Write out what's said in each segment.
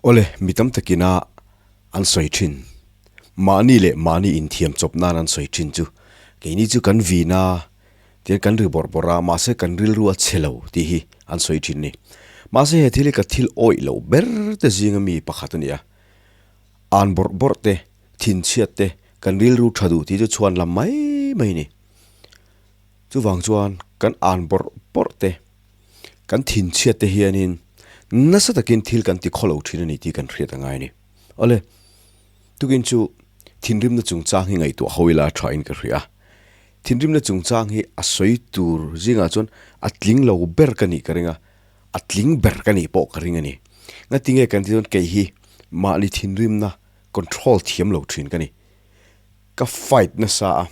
Awle, mi tam takina an sawi thin. Mahni leh mahni inthiam chawp nan an sawi thin chu keini chu kan vin a, tihian kan ri bawrh bawrh a, mahse kan rilru a chhe lo tih hi an sawi thin a ni. Mahse he thil hi ka thil awih loh ber te zinga mi pakhat a ni a. An bawrh bawrh te, thinchhiat te, kan rilru tha duh tih chu chhuan lam mai mai a ni. Chuvang chuan kan an bawrh bawrh te, kan thinchhiat te hianin nasa takin thil kan ti khawlo thin a ni tih kan hriat a ngai a ni. Awle, tukin chu thinrimna chungchang hi ngaihtuah ho ila tha in ka hria a. Thinrimna chungchang hi a sawi tur zingah chuan a tling lo ber ka nih ka ring a, a tling ber ka nih pawh ka ring a ni. Ngatinge kan ti chuan kei hi mahni thinrimna control thiam lo thin ka ni. Ka fight nasa a.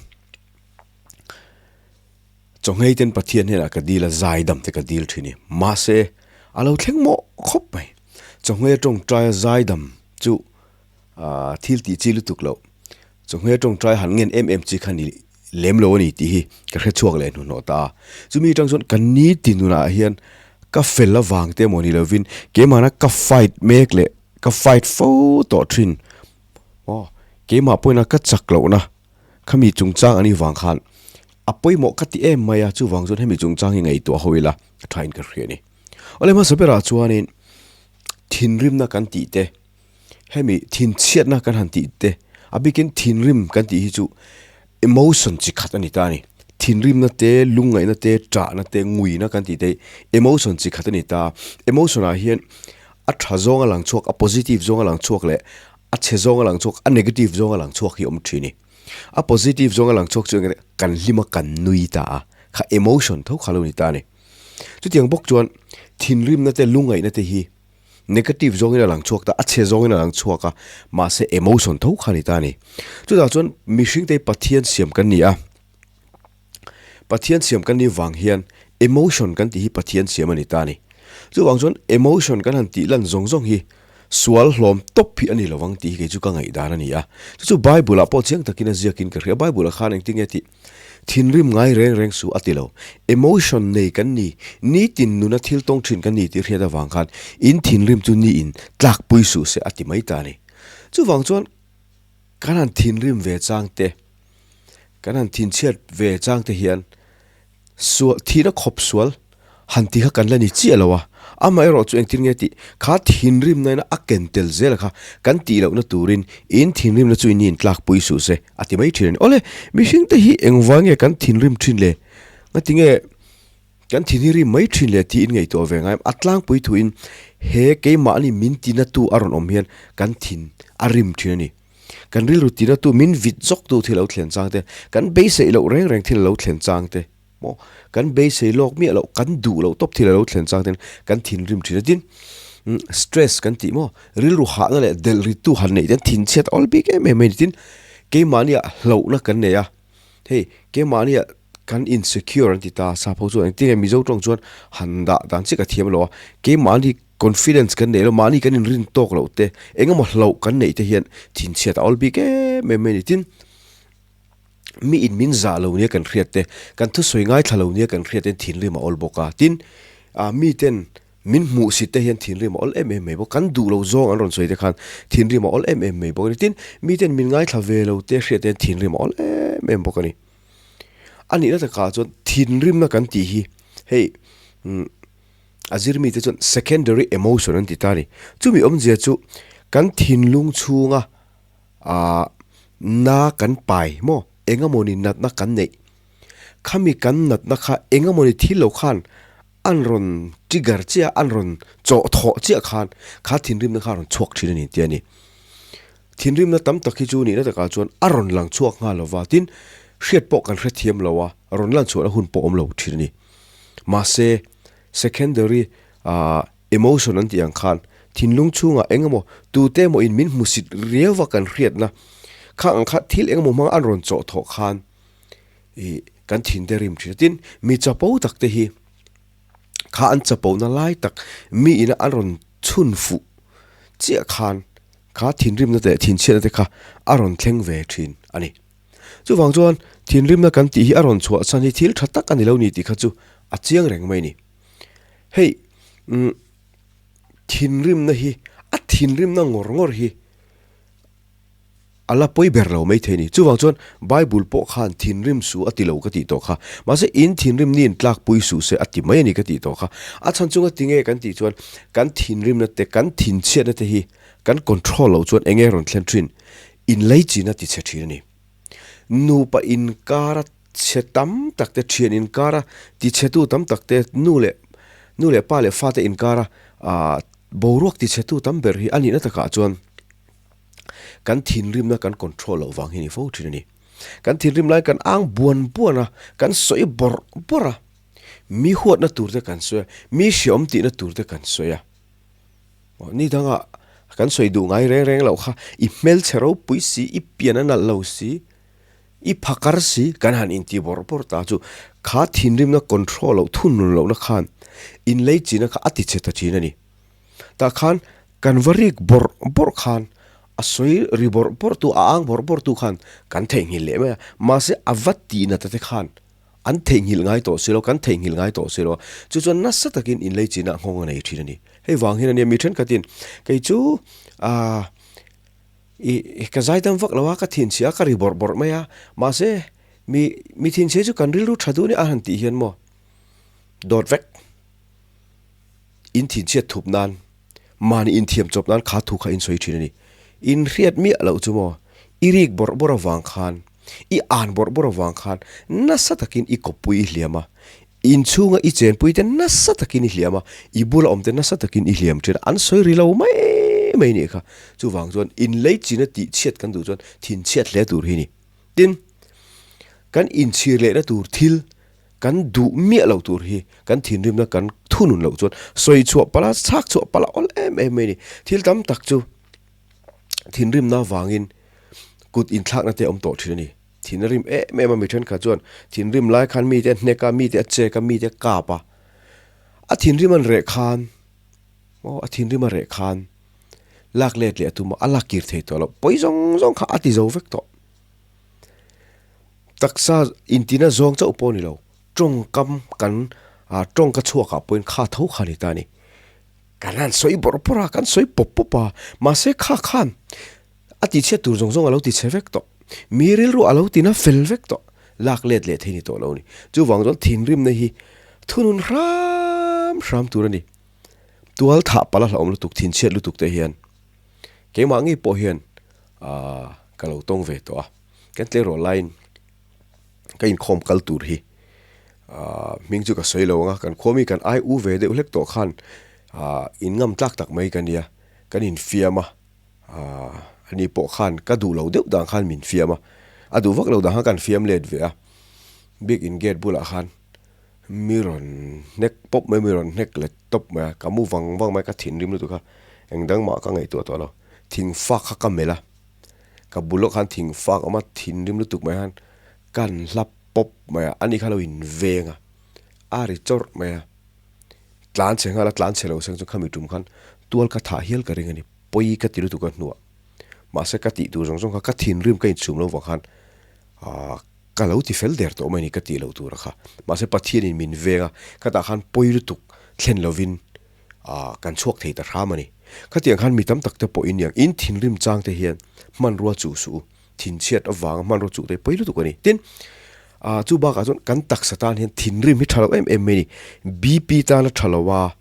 Chawngei ten Pathian hnenah ka dil a, zaidam te ka dil thin i. Mahse, a lo thleng mawh khawp mai. Chawngei tawngtaia zaidam chu thil tih chi lutuk loh. Chawngei tawngtai han ngen em em chi kha ni lem lo a ni tih hi ka hre chhuak leh hnuhnawh ta a. Chumi atang chuan ka nitin nunah hian ka fel avang te emaw ni lovin keimahna ka fight mek leh ka fight fo tawh thin. Aw, keimah pawhin a ka chak lohna. Khami chungchang an ivang khan a pawimawh ka ti em mai a, chuvang chuan hemi chungchang hi ngaihtuah ho ila a thain ka hria a ni. Awle hmasa berah chuanin thinrimna kan tih te, hemi thinchhiatna kan han tih te, a bikin thinrim kan tih hi chu emotion chi khat a ni ta a ni. Thinrimna te, lungngaihna te, ṭahna te, nguina kan tih te hi emotion chi khat a ni ta. Emotion ah hian a ṭha zawnga lang chhuak, a positive zawnga lang chhuak leh A chhe zawnga lang chhuak, a negative zawnga lang chhuak hi a awm thin i. A positive zawnga lang chhuak chu engemaw kan hlim a, kan nui ta a, kha emotion tho kha lo ni ta a ni. Chutiang bawk chuan thinrimna te lungngaihna te hi negative zawngin a lang chhuak ta, a chhe zawngin a lang chhuak a, mahse emotion tho kha a ni ta a ni. Chutah chuan mihring te hi Pathian siam kan ni a, Pathian siam kan nih vang hian emotion kan tih hi Pathian siam a ni ta a ni. Chuvang chuan emotion kan han tih lan zawng zawng hi sual hlawm tawp hi a ni lovang tih hi kei chu ka ngaihdan a ni a. Chu chu Bible ah pawh chiang takin a ziakin ka hria. Bible ah khan engtin nge tih thinrim ngai reng reng suh a ti lo. Emotion nei kan ni, nitin nuna thil tawng thin kan ni tih hriat avang khan in thinrim chu ni in tlakpui suh se a ti mai ta a ni. Chuvang chuan kan han thinrim ve chang te, Kan han thinchhiat ve chang te hian sual thihna khawp sual han tih kha kan la ni chiah lo a, amaherawh chu engtin nge tih kha thinrimna ina a ken tel zel kha kan tih lohna turin in thinrimna chu in intlakpui suh se a ti mai thin a ni. Awle, mihring te hi engvai nge kan thinrim thin le? Ngati nge kan thin hi rim mai thin le tih in ngaihtuah ve ngai em? A tlangpui thuin he keimahni min tinatu a rawn awm hian kan thin a rim thin a ni. Kan rilru tina tu min vit zawk tu thil a lo thlen chang te, kan beisei loh reng reng thil a lo thlen chang te maw, kan beisei lawk miah loh, kan duh loh tawp thil a lo thlen chang ten kan thinrim thin a. Tin, stress kan tih maw, rilru hahna leh delh rit tu han neih ten thinchhiat awl bik em em mai a ni. Tin, keimahnia hlauhna kan nei a, hei keimahnia kan insecure an ti ta, sap ho chuan engtin nge Mizo tawng chuan han dah dan chiah ka thiam lo a, keimahni Confidence kan neih lo, mahni kan inrin tawk loh te, eng emaw hlauh kan neih te hian thinchhiat a awl bik em em mai a ni. Tin, mi in min zah lo nia kan hriat te, kan thusawi ngaithla lo nia kan hriat te hian thinrim a awl bawk a. Tin, ah mi ten min hmuhsit te hian thinrim a awl em em mai bawk. Kan duh lo zawng an rawn sawi te khan thinrim a awl em em mai bawk a ni. Tin, mi ten min ngaithla ve lo te hriat te hian thinrim a awl em em bawk a ni. A nihna takah chuan thinrimna kan tih hi hei umm. A zirmite chuan secondary emotion an ti ta a ni. Chumi awmzia chu kan thinlung chhunga aah na kan pai maw eng emawni natna kan neih khami kan natna kha eng emawni thil lo khan an rawn trigger chiah a an rawn chawh thawh chiah khan kha thinrimna kha a rawn chhuak thin a ni tih a ni. Thinrimna tam tak hi chu nihna takah chuan a rawn lang chhuak nghal lova tin hriat pawh kan hrethiam lo a rawn lan chhuahna hun pawh awm lo thin a ni. Mahse, secondary emotion an tih ang khan thinlung chhungah eng emaw tute emaw in min hmusit riau a kan hriatna kha ang kha thil eng emaw hmanga an rawn chawh thawh khan ih kan thin te rim thin a. Tin, mi chapo tak te hi kha an chapona lai tak mi ina an rawn chhun fuh chiah khan kha thinrimna leh thinchhiatna te kha a rawn thleng ve thin a ni. Chuvang chuan thinrimna kan tih hi a rawn chhuah chhan hi thil tha tak a ni lo ni tih kha chu a chiang reng mai a ni. Hei umm thinrimna hi a thinrimna ngawr ngawr hi A la pawi ber lo mai thei ni. Chuvang chuan Bible pawh khan thinrim suh a ti lo ka tih tawh kha. Mahse in thinrim ni in tlakpui suh se a ti mai a ni ka tih tawh kha. A chhan chunga ti nge kan tih chuan kan thinrimna te kan thinchhiatna te hi kan control loh chuan enge rawn thlen thin? Inleichina ti chhe thin a ni. Nupa inkara chhe tam tak te, thian inkara ti chhetu tam tak te, nu leh nu leh pa leh fate inkara boruak ti chhetu tam ber hi a nihna takah chuan Kan thinrimna kan control loh vang hi ni fo thin a ni. Kan thinrim lai kan ang buan buan a, kan sawi bawrh bawrh a, mi huatna tur te kan sawi a, mi hreawm tihna tur te kan sawi a. Ni dangah kan sawi duh ngai reng reng loh kha, i hmelchhe ropui si, i pian a nalh lo si, i phakar si kan han inti bawrh bawrh ta chu kha thinrimna control loh thunun lohna khan inleichina kha a tichhe ta thin a ni. Tah khan kan va rik bawrh bawrh khan a sawi ri bawrh bawrh tu a ang bawrh bawrh tu khan kan theihnghilh leh mai a, mahse a va tihna ta te khan an theihnghilh ngai tawh si lo, kan theihnghilh ngai tawh si lo a, chu chuan nasa takin inlei chinah nghawng a nei thin a ni. Hei vang hian a nia mi thenkhatin kei chu aaa ih ka zaidam vak lo a, ka thinchhia a, ka ri bawrh bawrh mai a, mahse mi mi thinchhia chu kan rilru tha duh nia a han tih hian maw dawt vek. In thinchhiat thup nan, mahni inthiam chawp nan kha thu kha in sawi thin a ni. In hriat miah loh chu maw, i rik bawrh bawrh avang khan, i an bawrh bawrh avang khan nasa takin i kawppui i hliam a, inchhunga i chenpui te nasa takin i hliam a, i bula awm te nasa takin i hliam thin a, an sawi ri lo mai mai nih kha. Chuvang chuan inleichina tihchhiat kan duh chuan thinchhiat hle tur hi a ni. Tin, kan inchhir lehna tur thil Kan duh miah loh tur hi kan thinrimna kan thunun loh chuan sawi chhuah palh a, chhak chhuah palh a awl em em mai a ni. Thil tam tak chu thinrimna avangin kut inthlakna te a awm tawh thin a ni. Thin a rim em em a, mi thenkhat chuan thinrim lai khan mite a hnek a, mite a chek a, mite a kap a. A thinrim an reh khan, aw a thinrim a reh khan lak let leh a tum a, a lak kir thei tawh loh. Pawi zawng zawng kha a ti zo vek tawh. Taksa intina zawng chauh pawh a ni lo, tawngkam kan tawngka chhuakah pawhin kha tho kha a ni ta a ni. Kan han sawi bawrh bawrh a, kan sawi pawp pawp a, mahse kha khan a tichhiat tur zawng zawng a lo tichhe vek tawh. Mi rilru a lo tina fel vek tawh, lak let leh thei ni tawh lo a ni. Chuvang chuan thinrimna hi thunun hram hram tur a ni. Tual thah palh a hlauhawm lutuk, thinchhiat lutuk te hian keimah ngei pawh hian ka lo tawng ve tawh a. Kan tleirawl laiin ka inkhawm kal tur hi ahh hming chu ka sawi lo ang a, kan khua mi kan ai u ve deuh hlek tawh khan ahh in ngam tlak tak mai ka nia, kan infiam a ahh ani pawh khan ka duh lo deuh dan khan min fiam a, a duh vak lo dan khan kan fiam let ve a, biakin gate bulah khan mi rawn hnek pawp mai mi rawn hnek let tawp mai a, ka mu vang vang mai a, ka thinrim lutuk a, eng dang mah ka ngaihtuah tawh lo, thing fak kha ka melh a. Ka bul lawk khan thing fak a awm a, thinrim lutuk mai khan ka han hlap pawp mai a, ani kha lo in veng a, a ri chawrh mai a, tlan chhe nghal a, tlan chhe lo seng chu khami tum khan tual ka thah hial ka ring a ni, pawi ka ti lutuk a hnuah, mahse ka tih tur zawng zawng kha ka thinrim ka inchhum lo vang khan aah ka lo ti fel der tawh mai a ni ka tih loh tur a kha, mahse Pathianin min veng a, khatah khan pawi lutuk thlen lovin Ah, kan chhuak thei ta hram a ni. Khatiang khan mi tam tak te pawhin niang in thinrim chang te hian hmanrua chuh suh u, thinchhiat avanga hmanrua chuh te hi pawi lutuk a ni. Tin, ah chu bakah chuan kan taksa tan hian thinrim hi tha lo em em mai a ni. BP tan a tha lo a,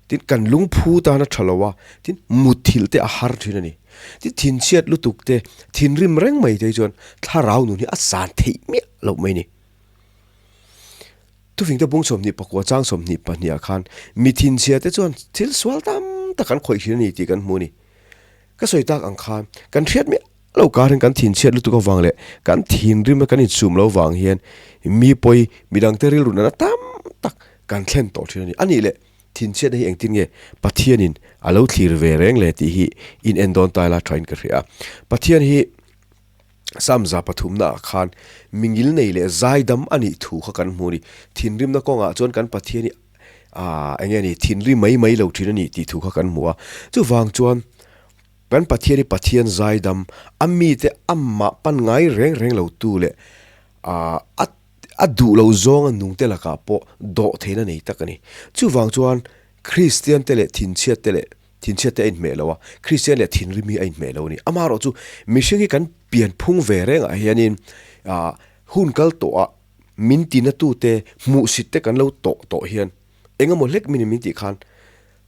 tin kan lungphu tan a tha lo a, tin mutthilh te a har thin a ni. Tin thinchhiat lutuk te, thinrim reng mai te hi chuan thlarau nun hi a san theih miah loh mai a ni. Thufingte bung 24 chang 22 ah khan mi thinchhia te chuan thil sual tam tak an khawih thin a ni tih kan hmu a ni. Ka sawi tak ang khan kan hriat miah lo karin kan thinchhiat lutuk avang leh kan thinrim a kan insum lo vang hian mi pawi midangte rilru nana tam tak kan thlen tawh thin a ni. A nih leh thinchhiatna hi engtin nge Pathianin a lo thlir ve reng le tih hi in en dawn ta ila thain ka hria a. Pathian hi. Samza pathumna ah khan mingil nei leh zaidam a nih thu kha kan hmu a ni. Thinrimna kawngah chuan kan Pathian hi aah eng nge ni thinrim mai mai lo thin a ni tih thu kha kan hmu a. Chuvang chuan Kan Pathian hi Pathian zaidam, a mite amah pan ngai reng reng lo tu leh a a duh lo zawnga nungte lakah pawh dawh theihna nei tak a ni. Chuvang chuan Kristian te leh thinchhiat te leh thinchhiat te a inhmeh lo a, Kristian leh thinrim hi a inhmeh lo a ni. Amaherawh chu mihring hi kan pianphung ve rengah hianin hun kal tawhah min tinatute hmuhsit te kan lo tawh tawh hian eng emaw hlek min min tih khan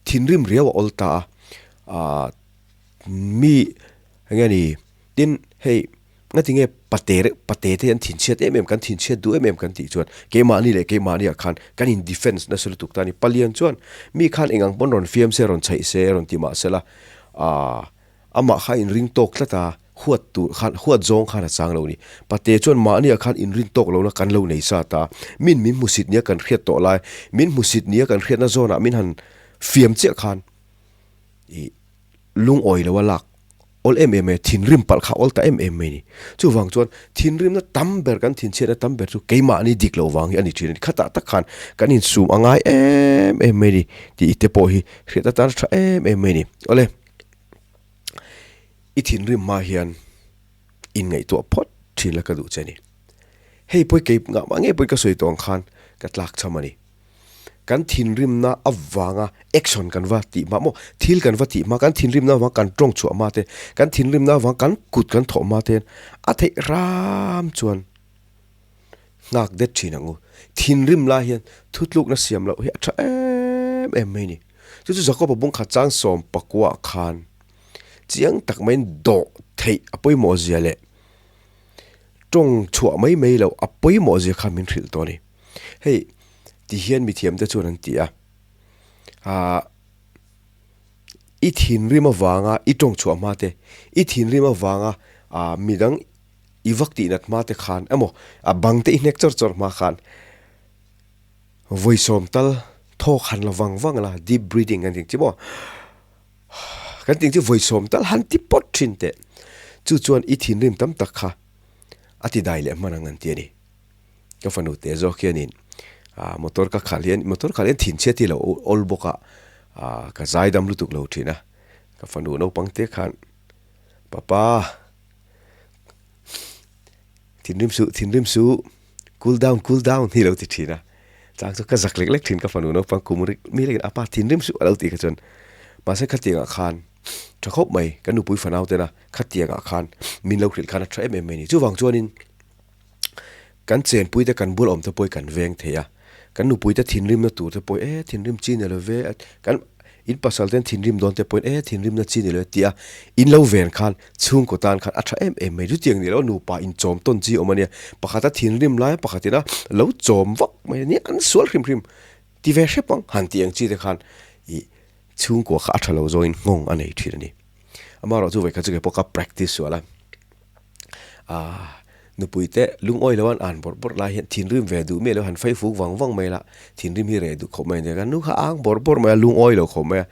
thinrim riau a awl ta a, aah mi eng nge ni tin hei ngati nge pate reuh pate te hi an thinchhiat em em kan thinchhiat duh em em kan tih chuan keimahni leh keimahni ah khan kan in defence nasa lutuk ta a ni. Palian chuan mi khan eng ang pawn rawn fiam se rawn chhaih se rawn ti mah sela aah Amah kha inring tawk tlat a, huat tur khan, huat zawng khan a chang lo ni. Pate chuan mahniah khan inrin tawk lohna kan lo nei sa ta. Min min hmusit nia kan hriat tawh lai, min hmusit nia kan hriatna zawnah min han fiam chiah khan ih lungawi lo a lak awl em em mai, thinrim palh kha awl ta em em mai ni. Chuvang chuan thinrimna tam ber kan thinchhiatna tam ber chu keimahni dik loh vang hi a ni thin a ni. Khatah tak khan kan insum a ngai em em mai ni tih te pawh hi hriat atan a tha em em mai ni. Awle. I thinrim hma hian inngaihtuah phawt thin la ka duh che a ni. Hei pawi kei ngah mah ngei pawi ka sawi tawh ang khan ka tlak cham a ni. Kan thinrimna avanga action kan va tih hma maw, thil kan va tih hma, kan thinrimna avanga kan tawng chhuah hma te, kan thinrimna avanga kan kut kan thawh hma te hian a theih ram chuan nghak det thin ang u. Thinrim lai hian thutlukna siam loh hi a tha em em mai a ni. Chu chu Jakob-a bungkhat chang 14 khan chiang tak maiin dawh theih a pawimawh zia leh tawng chhuah mai mai loh a pawimawh zia kha min hrilh tawh a ni. Hei ti hian mithiamte chuan an ti a, aah i thinrim avanga i tawng chhuah hma te, i thinrim avanga aah midang i vak tih nat hma te khan emaw a bang te i hnek chawr chawr hma khan vawisawm tal thawk han la vang vang la deep breathing kan tih chi maw kan tih chu vawisawm tal han ti pawt thin teh chu chuan i thinrim tam tak kha a ti dai leh hman ang an ti a ni ka fanu te zawk hianin ah motor ka khalh hian motor khalh hian thinchhiat hi a lo awl bawk a ah ka zaidam lutuk lo thin a ka fanu naupang te khan papa. Thinrim suh, thinrim suh, cool down, cool down hi lo ti thin a. Chang chu ka zak lek lek thin ka fanu naupang kum rik mi lekin apa thinrim suh a lo tih kha chuan. Mahse khatiangah khan tha khawp mai kan nupui fanau tena khatiangah khan min lo hrilh khan a tha em em mai a ni. Chuvang chuanin Kan chenpui te kan bul awm te pawh hi kan veng thei a, kan nupui te thinrimna tur te pawh hi e thinrim chi ni lo ve a, kan in pasal ten thinrim dawn te pawhin e thinrimna chi ni lo ve tia in lo ven khan chhungkaw tan khan a tha em em mai. Chutiang ni lo nupa inchawm tawn chi awm a nia, pakhata thinrim laia pakhatin a lo chawm vak mai a nia, an sual hrim hrim ti ve hrep ang han tih ang chi te khan ih chhungkua kha a tha lo zawngin nghawng a nei thin a ni. Amaherawhchu vawikhat chu keipawh ka practice sual a. Aaa nupui te lungawi lo an an bawrh bawrh lai hian thinrim ve duh miah lo han fei fuk vang vang mai la thinrim hi reh duh khawp mai a nia kan nu kha a ang bawrh bawrh mai a lungawi lo khawp mai a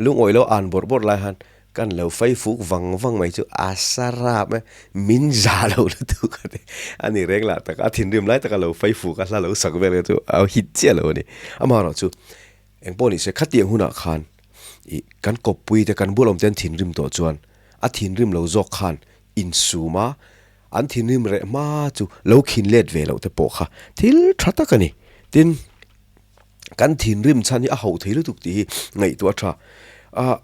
lungawi lo an bawrh bawrh lai han kan lo fei fuk vang vang mai chu a sa rap mai min za lo lutuk a ni a ni reng lah tak a thinrim lai taka lo fei fuk a hla lo sak vel kha chu a hit chiah lo a ni amaherawhchu Eng pawh ni se, khatiang hunah khan ih kan kawppui te, kan bualawm te an thinrim tawh chuan a thinrim lo zawk khan insum a, an thinrim reh hma chu lo khin let ve loh te pawh kha thil tha tak a ni. Tin, kan thinrim chhan hi a hauh thei lutuk tih hi ngaihtuah a tha. Ah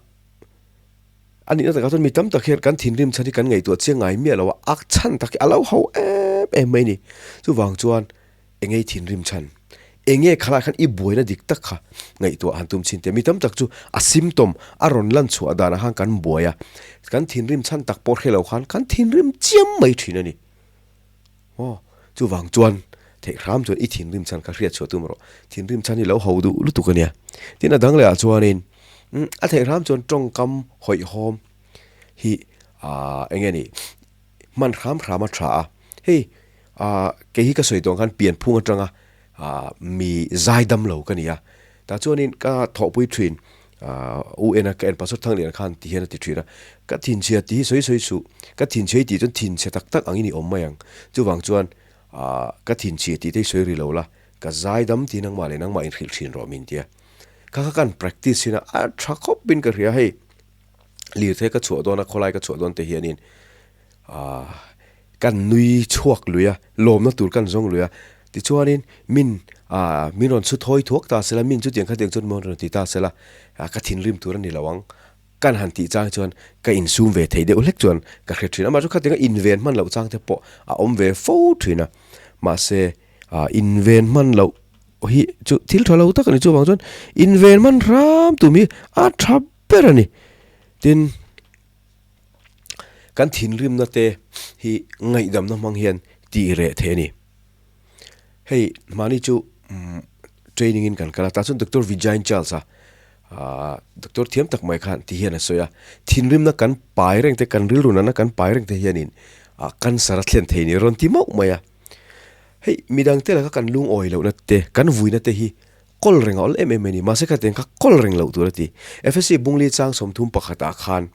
a nihna takah chuan mi tam tak hian kan thinrim chhan hi kan ngaihtuah chiang ngai miah lo a, a chhan tak hi a lo hauh em em mai a ni. Chuvang chuan Enge i thinrim chhan? Enge khalai khan i buaina dik tak kha ngaihtuah han tum chhin teh. Mi tam tak chu a symptom a rawn lan chhuah danah khan kan buai a, kan thinrim chhan tak pawh hre lo khan kan thinrim chiam mai thin a ni. Aw, chuvang chuan theih hram chuan i thinrim chhan kha hriat chhuah tum rawh. Thinrim chhan hi lo ho duh lutuk a nia. Tin a dang lehah chuanin a theih hram chuan tawngkam hawihhawm hi aah enge ni hman hram hram a tha a, hei ah kei hi ka sawi tawh ang khan pianphung atanga ah mi zaidam lo ka ni a, tah chuanin ka thawhpui thin ah u ena ka en pastor Thangliana khan ti hian a ti thin a, ka thinchhia tih hi sawi sawi suh, ka thinchhia i tih chuan thinchhe tak tak angin i awm mai ang, chuvang chuan ah ka thinchhia tih te hi sawi ri lo la, ka zaidam tih nangmah leh nangmah inhrilh thin rawh min ti a, kha kha kan practice hin a, a tha khawpin ka hria hei. Lirthei ka chhuah dawn a, khawlai ka chhuah dawn te hianin aah kan nui chhuak lui a, lawmna tur kan zawng lui a. Tichuanin min aah min rawn chhu thawi thuak ta sela, min chutiang khatiang chuan min rawn ti ta sela, ka thinrim tur a ni lo ang. Kan han tih chang chuan ka insum ve thei deuh hlek chuan ka hre thin a, mahse khatianga inven hman loh chang te pawh a awm ve fo thin a. Mahse aah inven hman loh hi chu thil tha lo tak a ni chuvang chuan inven hman hram tum hi a tha ber a ni. Tin, kan thinrimna te hi ngaihdamna hmang hian tih reh theih a ni. Hei mahni chu training in kan kal a, tah chuan Doctor Vijayan Charles a aah doctor thiam tak mai khan ti hian a sawi a, thinrimna kan pai reng te, kan rilru nana kan pai reng te hianin ah cancer a thlen thei a ni rawn ti mauh mai a. Hei midang te laka kan lungawi lohna te, kan vuina te hi kawl reng a awl em em mai a ni. Mahse khatiang kha kawl reng loh tur a ti. Efesi Bungli chang 31 ah khan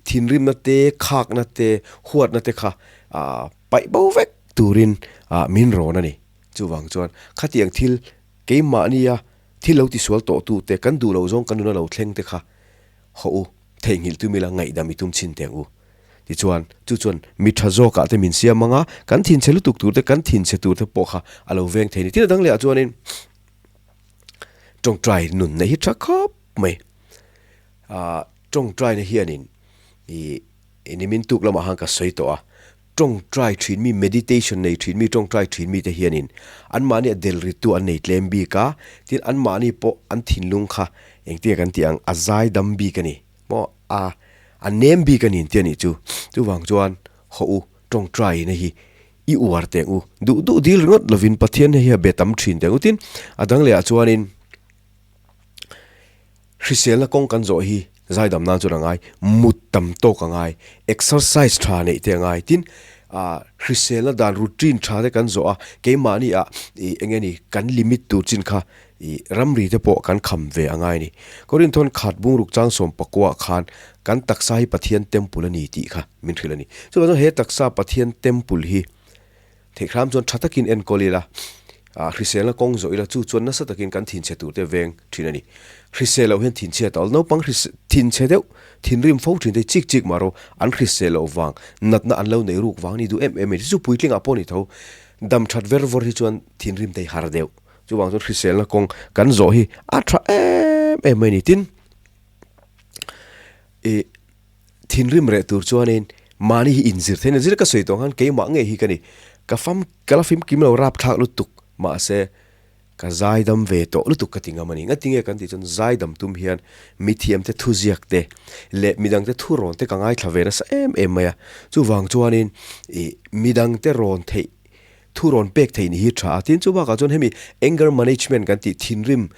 thinrimna te, khakna te, huatna te kha ah paih bo vek turin ah min rawn a ni. Chuvang chuan khatiang thil keimahnia thil lo tisual tawh tu te, kan duh loh zawng kan nuna lo thleng te kha haw u, theihnghilh tum ila ngaihdam i tum chhin teh ang u. Tichuan, chu chuan mi tha zawkah te min siam ang a, kan thinchhe lutuk tur te, kan thinchhe tur te pawh kha a lo veng thei a ni. Tin a dang lehah chuanin tawngtai nun neih hi tha khawp mai. Aaa tawngtaina hianin ih nimin tuk lamah khan ka sawi tawh a, tawngtai thin mi, meditation nei thin mi, tawngtai thin mite hianin anmahni a del rittu an nei tlem bik a, tin anmahni pawh an thinlung kha engtin nge kan tih ang, a zaidam bik a ni. Maw a a nem bik a ni an ti a nih chu. Chuvang chuan haw u tawngtaina hi i uar teh ang u. Duh duh dil ringawt lovin Pathian hei hi a be tam thin teh ang u. Tin, a dang lehah chuanin hriselna kawng kan zawh hi zaidam nan chuan a ngai, mut tam tawk a ngai, exercise tha neih te a ngai. Tin, ah hriselna dan routine tha te kan zawh a, keimahni ah ih eng nge ni kan limit tur chin kha Ih, ramri te pawh kan kham ve a ngai a ni. Korinthawn khat bungruk chang 19 ah khan kan taksa hi Pathian temple a ni tih kha min hrilh a ni. Chuvang chuan he taksa Pathian temple hi theihhram chuan tha takin enkawl ila, ah hriselna kawng zawh ila chu chuan nasa takin kan thinchhe tur te veng thin a ni. Hrisel loh hian thinchhe a ta awl. Naupang hris thinchhe deuh, thinrim fo thin te hi chik chik mah ro an hrisel loh vang, natna an lo nei ruk vang a ni duh em em a ni. Chu chu puitlingah pawh a ni tho. Dam that ver vawr hi chuan thinrim te hi har deuh. Chuvang chuan hriselna kawng kan zawh hi a tha em em mai a ni. Tin, ih thinrim reh tur chuanin mahni hi inzir theih a ni. Zir ka sawi tawh ang khan keimah ngei hi ka ni. Ka fam ka la fimkim lo rapthlak lutuk mahse ka zaidam ve tawh lutuk ka ti ngam a ni. Ngatinge kan tih chuan zaidam tum hian mithiamte thuziak te leh midangte thurawn te ka ngaithla ve nasa em em mai a. Chuvang chuanin ih midangte rawn theih Thu rawn pek theih ni hi tha a, tin chu bakah chuan hemi anger management kan tih thinrim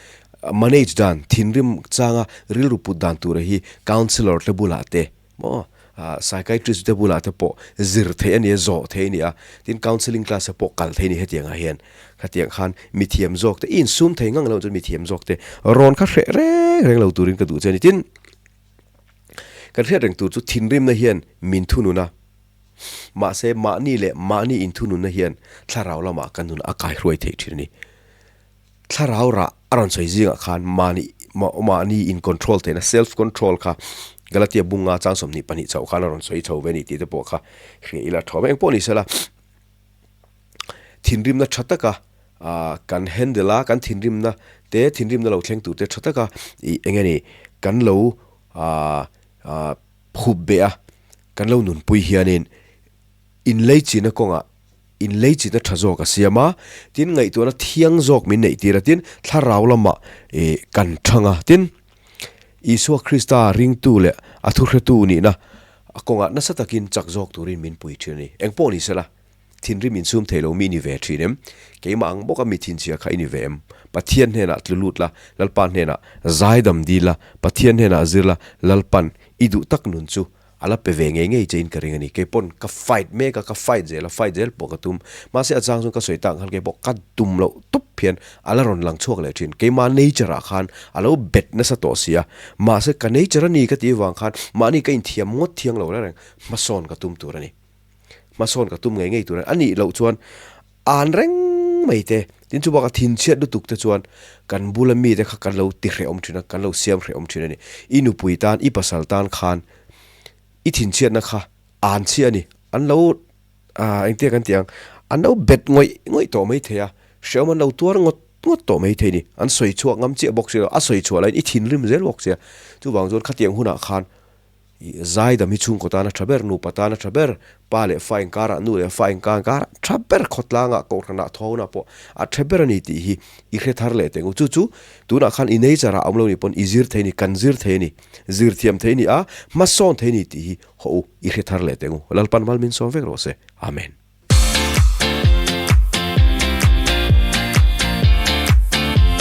manage dan, thinrim changa rilru put dan tura hi counsellor te bulah te maw psychiatrist te bulah te pawh zir theih a ni a, zawh theih a ni a, tin counselling class te pawh kal theih a ni hetiangah hian khatiang khan mithiam zawk te i insum thei ngang loh chuan mithiam zawk te rawn kha hreh reng reng lo turin ka duh che a ni. Tin, kan hriat reng tur chu thinrimna hian min thunun a. Mahse, mahni leh mahni inthununna hian thlarau lamah kan nun a kaihruai theih thin a ni. Thlarau rah a rawn sawi zingah khan mahni mahni in control theihna, self control, kha Galatia bunga chang 22 chauh khan a rawn sawi chho ve a ni tih te pawh kha hria ila tha awm e. Engpawh ni sela, thinrimna tha taka kan handle a, kan thinrimna te, thinrimna lo thleng tur te tha taka ih eng nge ni kan lo hup beh a. Kan lo nunpui hianin inleichina kawngah inleichina tha zawk a siam a, tin ngaihtuahna thiang zawk min neih tir a, tin thlarau lamah ih kan thang a, tin Isua Krista ringtu leh a thuhretu nihna a kawngah nasa takin chak zawk turin min pui thin a ni. Engpawh ni sela, thinrim insum thei lo mi i ni ve thin em? Keimah ang bawka mi thinchhia kha i ni ve em? Pathian hnenah tlu lut la, Lalpa hnenah zaidam dil la, Pathian hnenah zir la, Lalpan i duh tak nun chu A la pe ve ngei ngei chein ka ring a ni. Kei pawn ka fight mek a, ka fight zel a, fight zel pawh ka tum. Mahse a chang chuan ka sawi tak ang khan kei pawh ka tum loh tawp hian a la rawn lang chhuak leh thin. Keima nature ah khan a lo bet nasa tawh si a. Mahse ka nature a ni ka tih avang khan mahni ka inthiam ngawt thiang lo reng reng hmasawn ka tum tur a ni. Hmasawn ka tum ngei ngei tur a ni. A nih loh chuan an reng mai te, tin chu bakah thinchhiat lutuk te chuan kan bula mite kha kan lo ti hrehawm thin a, kan lo siam hrehawm thin a ni. I nupui tan, i pasal tan khan i thinchhiatna kha an chhia a ni. An lo aah engtia kan tih ang, an lo bet ngawih ngawih tawh mai thei a, hrehawm an lo tuar ngawt ngawt tawh mai thei a ni. An sawi chhuak ngam chiah bawk si lo, a sawi chhuah laiin i thinrim zel bawk sia. Chuvang chuan khatiang hunah khan Ih, zaidam hi chhungkaw tan a tha ber, nupa tan a tha ber, pa leh fa inkarah, nu leh fa inka inkarah tha ber khawtlangah, kohhranah, thawhunah pawh a tha ber a ni tih hi i hre thar leh teh ang u. Chu chu tunah khan i nature ah a awm lo nih pawn i zir thei a ni, kan zir thei a ni, zir thiam thei a ni a, hmasawn thei a ni tih hi haw u, i hre thar leh teh ang u. Lalpan mal min sawm vek rawh se. Amen.